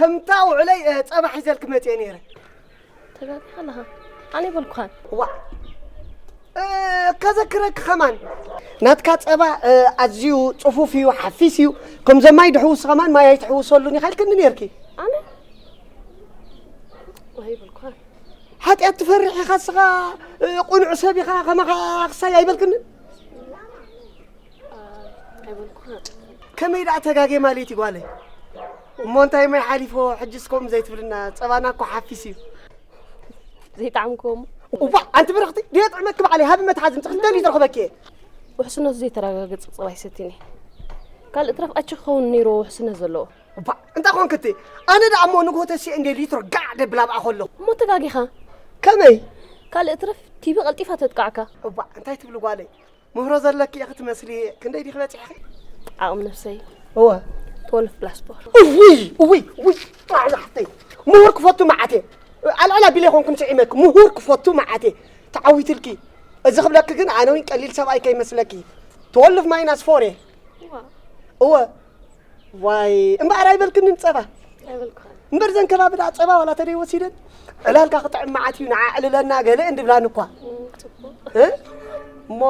እምታ ውዕለይ፣ እ፣ ጸባ ሒዘልኪ መጽየ ነይረ። ተጋጊኻ ኣለኻ። ኣነ ኣይበልኩኻን። ዋ፣ እ፣ ከዘክረኪ ከማን፣ ናትካ ጸባ፣ እ፣ ኣዝዩ ጽፉፍ እዩ፣ ሓፊስ እዩ። ከምዞም ማይ ድሕውሱ ከማን ማይ ኣይትሕውሰሉን ኢኻ ኢልክኒ ነይርኪ። ኣነ ኣይበልኩኻን። ሓጢኣት ትፈርሕ ኢኻ እስኻ፣ እ፣ ቁኑዕ ሰብ ኢኻ፣ ከማኻ ክሳይ ኣይበልክንን። ኣይበልኩኻን። ከመይ ደኣ ተጋጌ ማለት እዩ ጓለይ? እሞ እንታይ ማይ ሓሊፎ፣ ሕጅስ ከምኡ ዘይትብልና? ጸባና እኮ ሓፊስ እዩ። ዘይጠዓምክዎ እሞ። እዋእ፣ ኣንቲ ብርኽቲ፣ ድየ ጥዕመኪ ባዕለይ፣ ሃቢ መትሓዚ፣ ምጽ ክልተ ሊትሮ ክበኪ እየ። ውሕስነቱ ዘይተረጋገጸ ጸባ ኣይሰትን እየ። ካልእ ትረፍ ኣቺ ክኸውን ነይርዎ ውሕስነት ዘለዎ። እባ፣ እንታይ ኾንክቲ? ኣነ ደኣ እሞ ንግሆ ተሲኤ እንደ ሊትሮ ጋዕ ደብል ኣብኣ ከሎ። እሞ ተጋጊኻ። ከመይ? ካልእ ትረፍ ቲቢ ቀልጢፋ ተጥቃዕካ። እባ፣ እንታይ ትብሊ ጓለይ? ምህሮ ዘለኪ ኢኺ ትመስሊ። ክንደይ ዲኺ በጺሕኺ? ዓቕሚ ነብሰይ። እወ። ትወልፍ ፕላስ ፎር። እውይ፣ እውይ፣ እውይ፣ ጥራሕ ዝሓፍተይ። ምሁር ክፈቱ መዓት እየ። ኣልዕል ኣቢለ ኣይኮንኩን ስዒመኪ። ምሁር ክፈቱ መዓት እየ። ተዓዊትልኪ። እዚ ክብለኪ ግን ኣነ እውን ቀሊል ሰብኣይ ከይመስለኪ። ትወልፍ ማይናስ ፎር እየ። እዋ። እወ። ዋይ፣ እምበኣር ኣይበልክንን ጸባ። ኣይበልኩኻን። እምበር ዘን ከባቢ ደኣ ጸባ ዋላ ተደይ ወሲደን፣ ዕላልካ ክጥዕም መዓት እዩ፣ ንዓ ዕልለና ገለ እንድብላን እኳ። እም፣ ጽቡቕ። እ? እሞ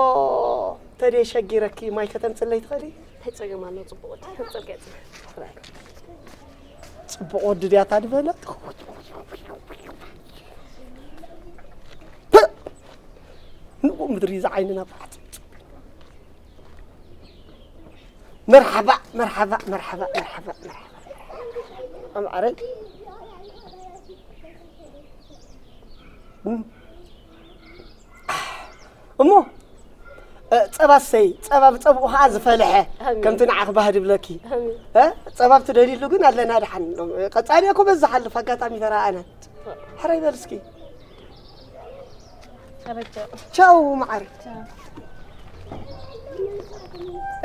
ተደይ ሸጊረኪ ማይ ከተምጽለይ ትኽእሊ? እንታይ ጸገም ኣለዎ? ጽቡቕ ወዲ፣ ከምጽልካ እየ ጽቡቕ። ጽቡቕ ወዲ ድያ እታ ዝበለት? ንኡ ምድሪ ዝዓይንና ብዓት። መርሓባ፣ መርሓባ፣ መርሓባ፣ መርሓባ፣ መርሓባ። ኣምዓረይ። እም። እሞ፣ እ፣ ጸባ ሰይ፣ ጸባ ብጸብኡ ኸኣ ዝፈልሐ፣ ኣሜን። ከምቲ ንዓኺ ባህዲ ብለኪ። ኣሜን። እ፣ ጸባ ብትደልይሉ ግን ኣለና ደሓን። ቀጻሊ እኮ በዚ ዝሓልፍ ኣጋጣሚ ተረኣኣና። ሕራይ በል እስኪ። ቻው መዓር። ቻው።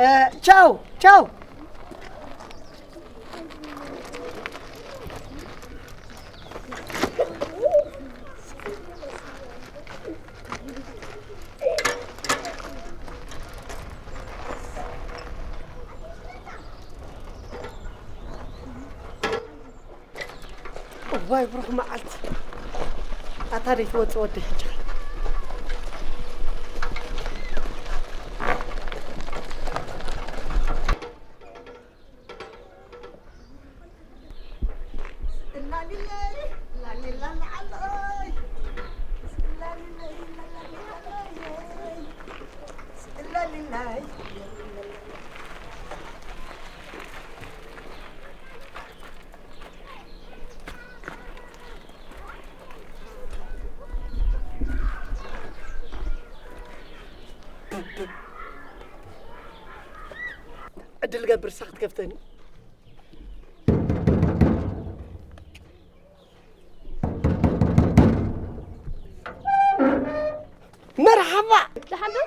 እ፣ ቻው፣ ቻው። እዋይ ብሩኽ መዓልቲ። ኣታ ደይ ትወጽእ ወደይ ሕጂ። ዕድል ገብር ሳዕ ክትከፍተኒ። መርሓባ። ደሓን ዶ?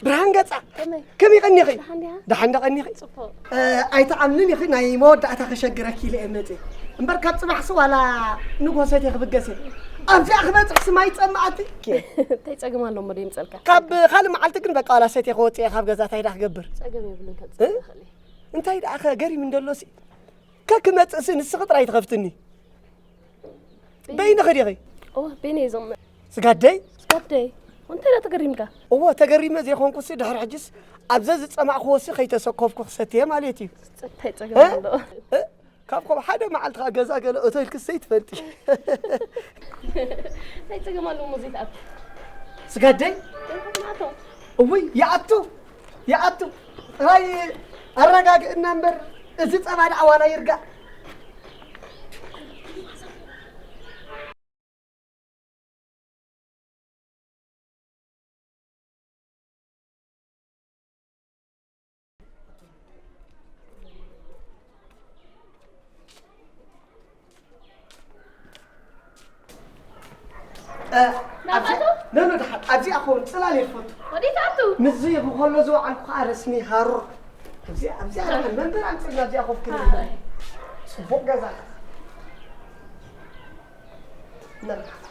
ብርሃን ገጻ። ከመይ? ከመይ ቀኒኺ? ደሓን ዲኻ? ደሓን ዶ ቀኒኺ? ጽቡቕ። እ፣ ኣይትኣምንን ኢኺ፣ ናይ መወዳእታ ከሸግረኪ ኢለ እየ መጽየ። እምበር ካብ ጽባሕሲ ዋላ ንግሆ ሰትየ ክብገስ እየ። ኣብዚኣ ክበጽሕሲ ማይ ይጸምኣቲ። እንታይ ጸገም ኣሎ እሞ ደይምጸልካ? ካብ ካልእ መዓልቲ ግን በቃ ዋላ ሰትየ ክወጽእ እየ ካብ ገዛ፣ እንታይ ደኣ ክገብር? ጸገም የብሉን፣ ከምጽእ እ? ይኽእል እየ። እንታይ ደኣ ከ ገሪም እንደሎሲ? ከክመጽእሲ ንስኺ ጥራይ ትኸፍትኒ። በይንኺ ዲኺ? እወ፣ በይነይ እየ ዘቕምጥ። ስጋደይ? ስጋደይ? እንታይ ደኣ ተገሪምካ? እወ፣ ተገሪመ ዘይኮንኩሲ ድሕሪ ሕጂስ ኣብ ዘዝጸማእክዎሲ ከይተሰከፍኩ ክሰትየ ማለት እዩ። እንታይ ጸገም እ? ኣለዎ? እ? ካብ ከምኡ ሓደ መዓልቲ ከኣ ገዛ ገለ እቶ ኢልክሲ ዘይትፈልጢ። እንታይ ጸገም ኣለዎ እሞ ዘይትኣቱ? ስጋደይ? ዘይትኣቱ። እውይ፣ ይኣቱ፣ ይኣቱ። ጥራይ ኣረጋግእና እምበር፣ እዚ ጸባ ደኣ ዋላ ይርጋእ። እ፣ ናብኣ ኣብዚ፣ ዶ? ኖ፣ ኖ፣ ደሓን። ኣብዚኣ ክኸውን ጽላል እየ ዝፈቱ። ወዴት ኣቱ? ምስዚ ብኸሎ ዝወዓልኩ ከኣ ረስኒ ሃሩር። ኣብዚኣ፣ ኣብዚኣ ደሓን። መንበር ኣምጽእና ኣብዚኣ ኮፍ ክብል። ሃይ። ጽቡቕ ገዛ። መርሓባ።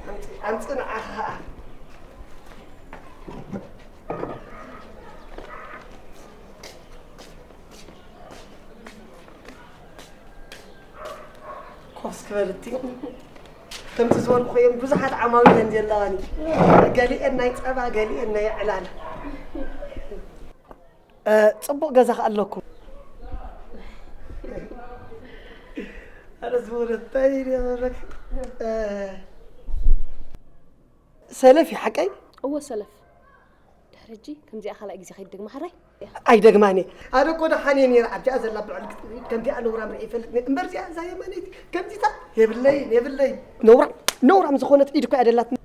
ኣምጽ-፣ ኣምጽእ ንዓኻ ኸኣ። ኮስ ክበልቲ። ከምቲ ዝበልኩ እዮም ብዙሓት ዓማዊለን ዘለዋኒ። ገሊኤን ናይ ጸባ፣ ገሊኤን ናይ ዕላል። እ፣ ጽቡቕ ገዛ ከኣ ኣለኩም። ኣረ ዝወረታይ ይበረክ። እ፣ ሰለፍ እዩ ሓቀይ? እወ ሰለፍ። ድሕሪ ሕጂ ከምዚኣ ካልኣይ ግዜ ከይትደግማ ሓራይ። ኣይደግማን እየ። ኣነ እኮ ደሓን እየ ነይረ ኣብዚኣ ዘላ ብዕል ከምዚኣ ነውራም ርኢ ይፈልጥ ነይረ። እምበር እዚኣ እዛ የማነይቲ ከምዚታ የብለይን፣ የብለይን። ነውራም፣ ነውራም ዝኾነት ኢድ እኮ እያ ደላትኒ።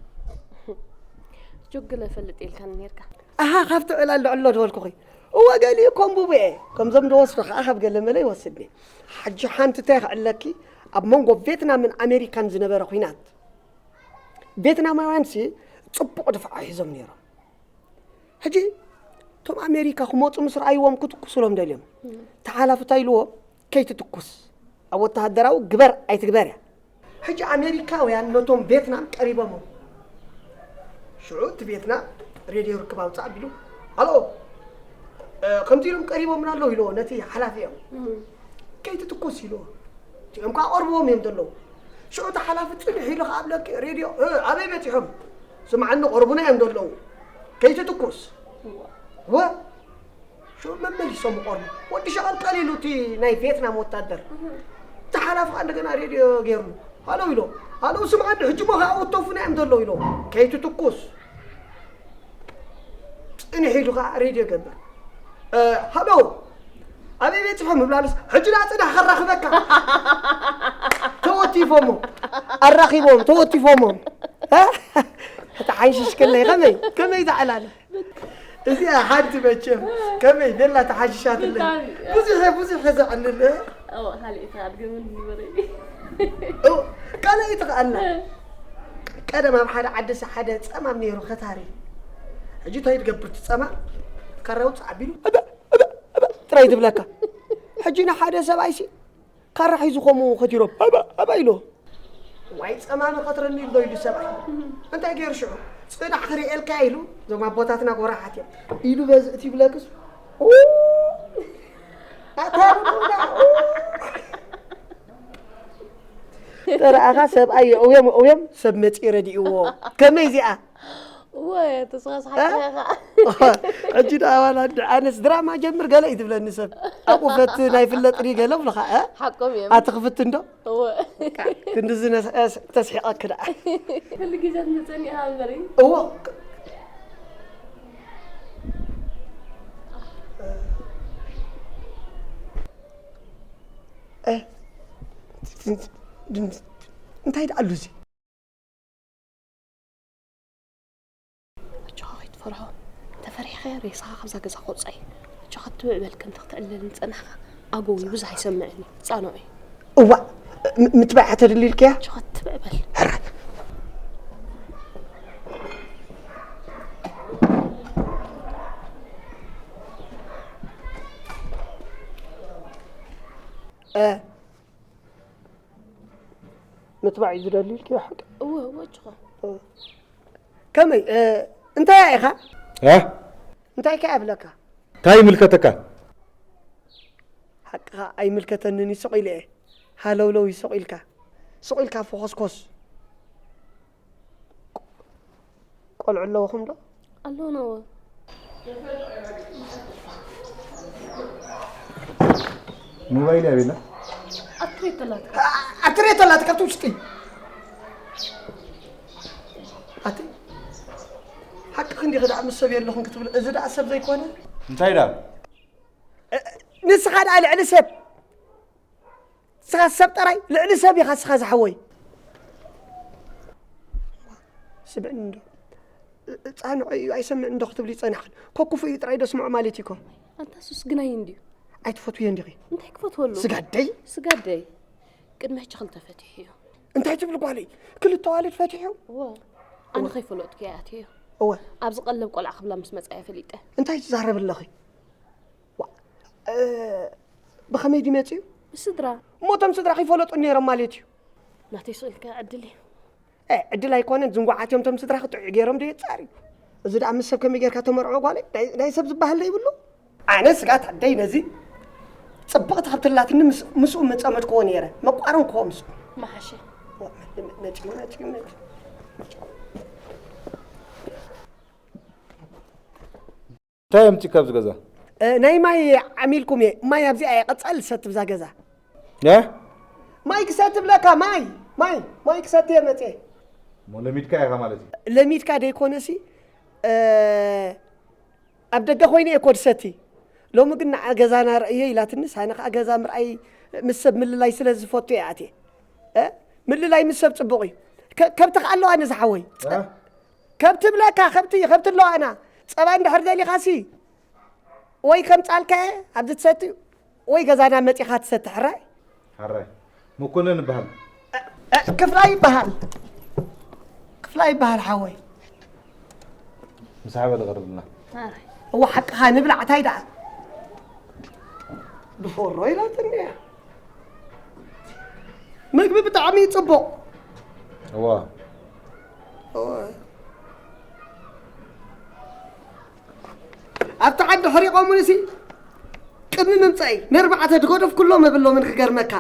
ጆግለ እፈልጥ ኢልካኒ ነይርካ። ኣሃ፣ ካብቲ ዕላል ልዕሎ ዝበልኩኺ። እወ፣ ገሊኡ ኮምቡቡ እየ። ከምዞም ዝወስዱ ከዓ ካብ ገለ መለ ይወስድኒ። ሕጂ ሓንቲ እንታይ ክዕለኪ፣ ኣብ መንጎ ቬትናምን ኣሜሪካን ዝነበረ ኲናት፣ ቬትናማውያንሲ ጽቡቕ ድፍዓ ሒዞም ነይሮም። ሕጂ እቶም ኣሜሪካ ክመጹ ምስ ረኣይዎም ክትኩሱሎም ደልዮም። እም። ተሓላፊ እንታይ ኢልዎ? ከይትትኩስ፣ ኣብ ወተሃደራዊ ግበር ኣይትግበር እያ። ሕጂ ኣሜሪካውያን ነቶም ቬትናም ቀሪቦሞም። ሽዑ እቲ ቬትናም ሬድዮ ርክብ ኣውፅእ ኣቢሉ፣ ሃሎ፣ እ፣ ከምዚ ኢሎም ቀሪቦምና ኣለዉ ኢልዎ ነቲ ሓላፊኦም። እም። ከይትትኩስ ኢልዎ። እቲኦም ከዓ ቀርብዎም እዮም ዘለዉ። ሽዑ እቲ ሓላፊ ፅንሕ ኢሉ ከዓ ኣብ ለቂ ሬድዮ፣ እ፣ ኣበይ በፂሖም? ስምዓኒ፣ ቀርቡና እዮም ዘለዉ። ከይትትኩስ። እዋ። ወ-፣ ሽዑ መመሊሶም ይቐርቡ። ወዲ ሸቐልቀል ኢሉ እቲ ናይ ቬትናም ወታደር። እህ። እቲ ሓላፊ ከዓ እንደገና ሬድዮ ገይርሉ። ሃሎ ኢሎ። ሃሎ ስምዓኒ፣ ሕጂ እሞ ከዓ ወተፉና እዮም ዘለዉ ኢሎ። ከይትትኩስ። ፅንሕ ኢሉ ከዓ ሬድዮ ገብር። እ፣ ሃሎ፣ ኣበይ በፂሖም ይብላሉስ፣ ሕጂ ደኣ ፅናሕ ከራኽበካ። ተወቲፎሞ። ኣራኺቦም፣ ተወቲፎሞም። እ? ተሓንሽሽክለይ፣ ከመይ? ከመይ ዝዓላለ? እዚኣ ሓንቲ መቸም ከመይ ቤላ ተሓሽሻትለይ። ብጣዕሚ። ብዙሕ፣ ብዙሕ ዘዕልል። ኣዎ፣ ካልእ ተኣድገምን ንበረይ። ኦ፣ ካልእ ትኽኣልና። እ። ቀደም ኣብ ሓደ ዓዲ ስ-፣ ሓደ ጸማም ነይሩ ኸታሪ። ሕጂ እንታይ ትገብር እቲ ጸማም? ካራ ውጽእ ኣቢሉ፣ እበ፣ እበ፣ እበ ጥራይ ትብለካ። ሕጂ ንሓደ ሰብኣይሲ ካራ ሒዙ ኸምኡ ኸቲሮም፣ ኣባ፣ ኣባ ኢሎ። ዋይ ጸማም ኸትረኒ ኣሎ ኢሉ ሰብኣይ። እንታይ ገይሩ ሽዑ? ጽናሕ ክርእየልካ ኢሉ፣ እዞም ኣቦታትና ጎራሓት እዮም። ኢሉ በዚ እቲ ይብለክስ፣ ኡ! ኣታ ርኡና፣ ኡ! ተረኣኻ ሰብኣይ የእውዮም፣ የእውዮም፣ ሰብ መጺኡ ረዲእዎ። ከመይ እዚኣ? እወ፣ ተስፋ እ? ሰሓቅኻ ኢኻ። ሕጂ ደኣ ዋላ እንዲ ኣነስ ድራማ ጀምር ገለ እዩ ትብለኒ ሰብ። ኣብኡ ፈትን ኣይፍለጥን እዩ ገለ ብለኻ፣ እ? ሓቆም እዮም። ኣቲ ክፍትን ዶ? እወ። ክንድዚ ነስ-፣ እስ-፣ ተስሒቐኪ ደኣ። ኩሉ ግዜ ትመጸኒ ኢኻ እምበሪ። እወ። እ፣ እንታይ ደኣ ኣሉ እዚ? ኣጆኻ ከይትፈርሆ። እንተፈሪሕኻዮ ሬሳኻ ካብዛ ገዛ ክወጽእ እዩ። ኣጆኻ ትብዕ በል፣ ከምቲ ክትዕለል እንጸናሕካ ኣጎው እዩ፣ ብዙሕ ኣይሰምዕን እዩ። ጻንኦ እዩ። እዋእ፣ ም-፣ ምትባዕ እያ ተድሊ ኢልካያ? ኣጆኻ ትብዕ በል። ሕራይ። እ፣ ምትባዕ እዩ ዝደሊ ኢልክዮ ሓቂ? እወ፣ እወ፣ ኣጆኻ። እ። ከመይ፣ እ፣ እንታይ ኢኻ? እ? እንታይ ከ እብለካ? እንታይ ይምልከተካ? ሓቅኻ ኣይምልከተንን እዩ፣ ስቕ ኢለ እየ። ሃለውለው እዩ፣ ስቕ ኢልካ። ስቕ ኢልካ ፎኾስኮስ። ቆልዑ ኣለውኹም ዶ? ኣለውና እወ። ሞባይል ኣበይ ኣላ? ኣትሬት ኣላትካ። ኣትሬት ኣላትካ፣ ኣብቲ ውሽጢ። ኣቲ፣ ሓቅኺ እንዲኺ ደኣ ምስ ሰብ የለኹም ክትብል፣ እዚ ደኣ ሰብ ዘይኮነ? እንታይ ደኣ? እ፣ ንስኻ ደኣ ልዕሊ ሰብ። ንስኻ ሰብ ጥራይ፣ ልዕሊ ሰብ ኢኻ ንስኻ ዝሓወይ። ስምዕኒ እንዶ። እ-፣ እ-፣ ጻንዖ እዩ፣ ኣይሰምዕን እንዶ ክትብሊ ጸኒሕክን። ኮ ክፉእ እዩ ጥራይ ዶ ስምዖ ማለት እዩ ኮ? ኣንታ ሱስ ግናይ እንድዩ። ኣይትፈትውዮ እንዲኺ? እንታይ ክፈትወሉ? ስጋደይ? ስጋደይ። ቅድሚ ሕጂ ክልተ ፈቲሑ እዩ። እንታይ ትብል ጓለይ? ክልተ ኣዋልድ ፈቲሑ? እወ። ኣነ እወ። ከይፈለጥኩ እየ ኣትየዮ። እወ። ኣብዚ ቀለብ ቆልዓ ክብላ ምስ መጻ እየ ፈሊጠ። እንታይ ትዛረቢ ኣለኺ? ዋእ፣ እ፣ ብኸመይ ድዩ መጺኡ? ብስድራ። እሞ እቶም ስድራ ከይፈለጡ ነይሮም ማለት እዩ? ናተይ ስቕ ኢልካ ዕድል እዩ። እ፣ ዕድል ኣይኮነን፣ ዝንጉዓት እዮም እቶም ስድራ፣ ክጥዑ ገይሮም ዶ የጻርዩ? እዚ ደኣ ምስ ሰብ ከመይ ጌርካ ተመርዖ ጓለይ? ናይ፣ ናይ ሰብ ዝበሃል ዘይብሉ? ኣነ ስጋት ኣደይ ነዚ ጽብቕቲ ክትላትኒ ምስ-፣ ምስኡ ምጸመድክዎ ነይረ፣ መቋረንክዎ ምስኡ። መሓሸ። መጭ መጭ መጭ እንታይ ኣምፂካ ኣብዚ ገዛ? እ፣ ናይ ማይ ዓሚልኩም እየ። ማይ ኣብዚኣ እየ ቀፃሊ ዝሰቲ ብዛ ገዛ። እ? ማይ ክሰቲ ብለካ፣ ማይ፣ ማይ፣ ማይ ክሰቲ እየ መፅየ። እሞ ለሚድካ ኢኻ ማለት እዩ። ለሚድካ ደይኮነሲ፣ እ፣ ኣብ ደገ ኮይነ እየ ኮድ ሰቲ። ሎሚ ግን ንዓ ገዛና ርእየ ኢላትኒ፣ ሳነ ከዓ ገዛ ምርኣይ ምስ ሰብ ምልላይ ስለ ዝፈቱ እየ ኣትየ። እ? ምልላይ ምስ ሰብ ፅቡቕ እዩ። ከ-፣ ከብቲ ከዓ ኣለዋ ነዚ ሓወይ። እ? ከብቲ ብለካ፣ ከብቲ፣ ከብቲ ኣለዋና። ፀባ እንድሕር ደሊኻሲ፣ ወይ ከምፃልካ እየ፣ ኣብዚ ትሰቲ፣ ወይ ገዛና መፂኻ ትሰቲ፣ ሕራይ? ሕራይ። መኮነን እበሃል። እ፣ እ፣ ክፍላይ ይበሃል። ክፍላይ ይበሃል፣ ሓወይ። ምሳሕ በል ቀርብልና። እዋ፣ ሓቅኻ ንብላዕ፣ እንታይ ደኣ? ድፎሮ ኢላትኒ እያ። ምግቢ ብጣዕሚ እዩ ፅቡቕ። እዋ። እዋ። ኣብቲ ዓዲ ሕሪቖሙኒሲ ቅድሚ ምምፀኣይ ነርባዕተ ድገደፍኩሎም እብሎምን ክገርመካ።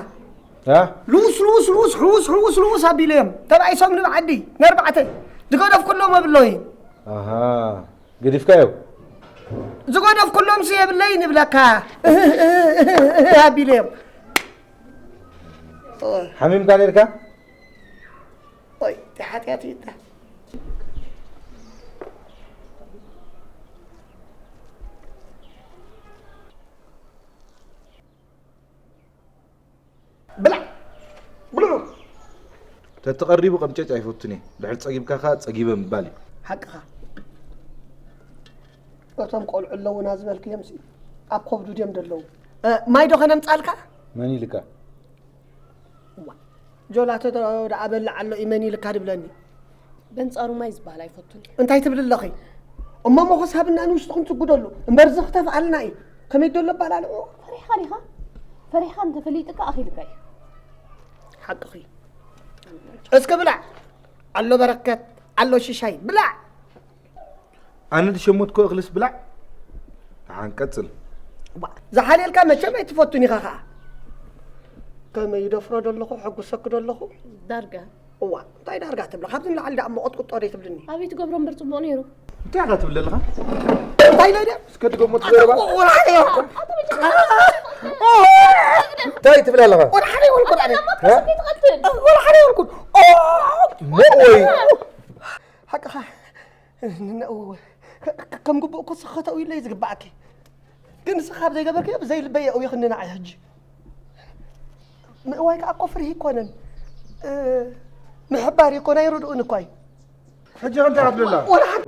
እ? ልውስ፣ ልውስ፣ ልውስ፣ ሕውስ፣ ሕውስ፣ ልውስ ኣቢለዮም። ተባኢሶም ንብዓዲ ነርባዕተ ድገደፍኩሎም እብሎይ። ኣሃ፣ ገዲፍካዮ? ዝገደፍኩሎም ሲ የብለይ ንብለካ። ኣቢለዮም። ሓሚምካ ነርካ? ኦይ፣ እንታይ ሓጢኣት እዩ እታ? ብላዕ! ብልዑ! ተተቐሪቡ ቀምጨጭ ኣይፈቱን እየ። ድሕሪ ጸጊብካ ከኣ ጸጊበ ምባል እዩ። ሓቅኻ። እቶም ቆልዑ ኣለዉና ዝበልክዮምሲ ኣብ ከብዱ ድዮም ደለዉ? እ፣ ማይ ዶ ከነምጻልካ? መን ኢልካ? እዋ፣ ጆላተ ዶ ደኣ በልዕ ኣሎ እዩ መን ኢልካ ድብለኒ? በንጻሩ ማይ ዝበሃል ኣይፈቱን እየ። እንታይ ትብሊ ኣለኺ? እሞ ሞኸስ ሃብና ንውሽጥኹም ትጉደሉ እምበር ዝኽተፍ ኣልና እዩ። ከመይ ደሎ ኣባላልዑ? ፈሪሕኻ ዲኻ? ፈሪሕኻ እንተፈሊጥካ ኣኺልካ እዩ። ሓቅኺ። እስኪ ብላዕ። ኣሎ በረከት፣ ኣሎ ሽሻይ፣ ብላዕ። ኣነ ዝሸመትኮ እኽልስ ብላዕ። ደሓን ቀጽል። ዋ፣ ዝሓልየልካ መቸም ኣይትፈቱን ኢኻ ኸዓ። ከመይ ይደፍሮ ደለኹ፣ ሕጉሰኪ ደለኹ። ዳርጋ። እዋ፣ እንታይ ዳርጋ ትብሎ? ካብዚ ንላዕሊ ደኣ እሞ ቅጥቅጦ ደይ ትብልኒ? ኣበይ ትገብሮ እምበር ጽቡቕ ነይሩ። እንታይ ኢኻ ትብለልኻ? እንታይ ኢለ ድያ? እስከ ድገሞ ትገረባ። ወላ ሓደ ይወልኩ። እንታይ ትብለልኻ? ወላ ሓደ ይወልኩ። ወላ ሓደ ይወልኩ። ወላ ሓደ ይወልኩ። ሞእ ወይ? ሓቅኻ። ንነእወ ከም ግቡእ እኮ ስኸተው ኢለ እዩ ዝግባኣኪ። ግን ንስኻ ኣብ ዘይገበርክዮ ብዘይ ልበይ የእውይኽኒ ንዓይ ሕጂ። ምእዋይ ከዓ እኮ ፍርሂ ኣይኮነን። እ፣ ምሕባር እኮ ናይ ርድኡን እኮ እዩ። ሕጂ እንታይ ክትብለላ? ወላ ሓንቲ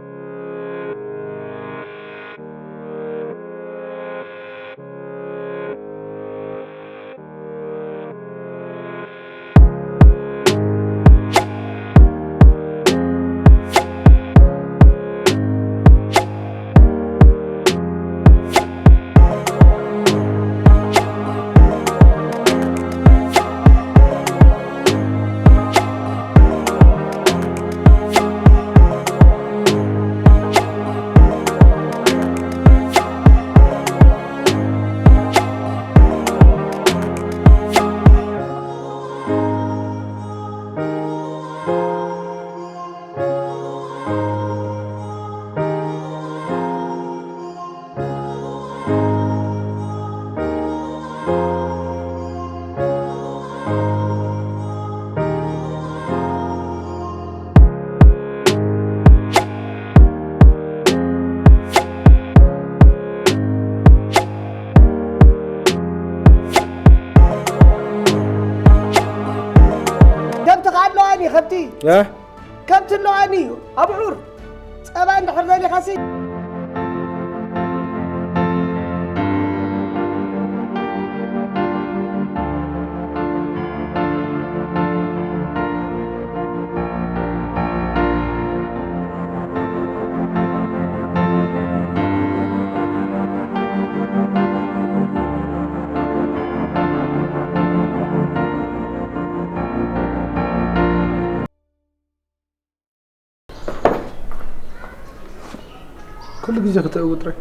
ከብቲ ከኣ ኣለዋኒ ከብቲ። ከብቲ ኣለዋኒ ኣብዑር ጸባ እንድሕር ደሊኻሲ። ኩሉ ግዜ ክተእው ጥራይ።